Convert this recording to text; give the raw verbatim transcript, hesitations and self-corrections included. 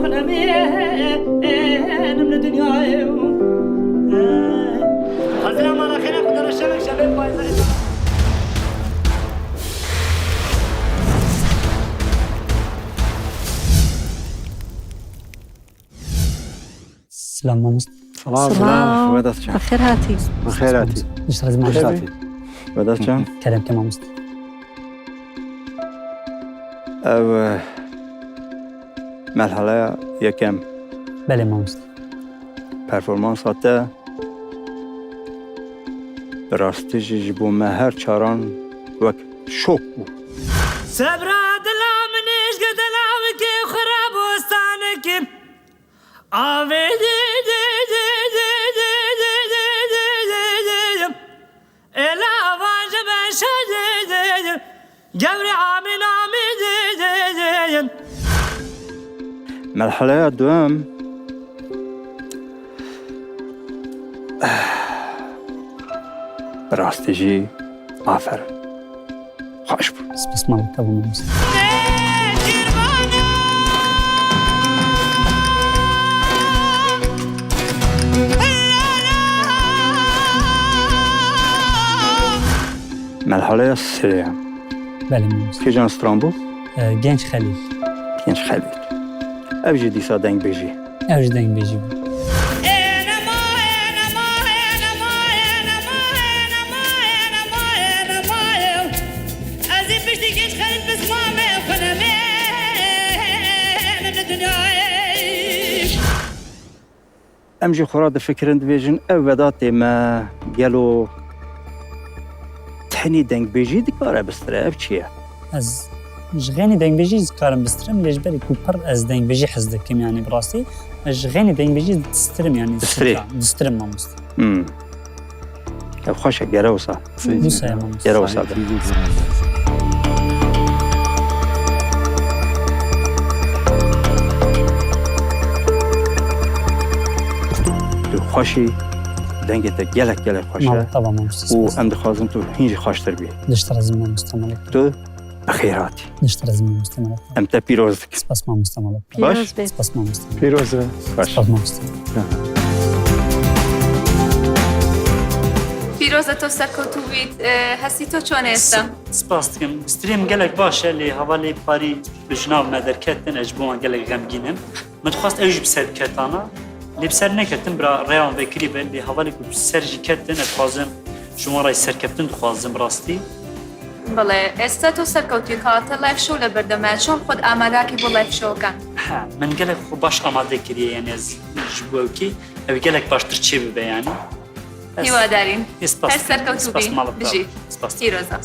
Xulem ê, ê, ê, ê, nim li dinyayê û, ê. Hazira mala xêrê xwe dere şevek şevê payze. Silav mamoste. Silav, silav. Silav. Xebat çawa? Bi xêr hatî. Bi xêr hatî. Ji xêr Bi xêr hatî. Xebat çawa? Kerem ke mamoste. Ev, e, merhaleya yekem. Belê mamoste. Performansa te bi rastî jî ji bo me her çaran wek şok bû. Sebra dila min êşke dela wekê xwe re bostanekim. Avê êla van ji me şedê gewrê amîn amîn. Merhaleya duem. Bi rastî jî aferin. Xweş bû. Spas mala te bû mamoste. Merhaleya sê. Belê mamoste. Kîjan stran bû? E, Genç Xelîl. Genç Xelîl. Ev jî dîsa dengbêjî. Ew jî dengbêjî bû. Em jî xwe re difikirin, dibêjin, ev vedatê me gelo tenê dengbêjî dikare bistire, ev çi ye? Ez ji xênî dengbêjî dikarim bistirim, lê ji berî ku pir ez dengbêjî hez dikim, yanî bi rastî ez ji xênî dengbêjî distirim, yanî Distirê. Distirim mamoste. Hmm. Ev xweş e, gere wisa. Wisa ye mamoste. Gere wisa be. Tu xweş î, dengê te gelek, gelek xweş e. Mala te be mamoste. Û em dixwazin tu hîn jî xweştir bî. Dişt rezî mamoste, mala te. Tu bi xêr hatî. Dişt rezî mamoste, mala te. Em te pîroz dikin. Spas mamoste, mala te. Baş? Pîroz be. Spas mamoste. Pîroz be. Baş. Spas mamoste. Pîroz e, to serkewtû bît. E, hestî to çon e êsta? Spas dikim. Strêm gelek baş e, lê hevalê parî ji nav me derketin, ez ji bo wan gelek xemgîn im. Min dixwest ew jî bi ser biketana, lê bi ser neketin, bira rêya wan vekirî be, lê hevalê ku bi ser jî ketin, ez dixwazim ji wan re serkeftin dixwazim bi rastî. Belê, êsta to serkewtî ka te live show li bir de me, çond xwe amadakî bo live show kan? He, min gelek xwe baş amade kiriye, yanî ez ji bo ew kî, ew gelek baştir çê bibe yanî. Hiwadarîn. Her serkewtû bî. Bijî. Pîroz e.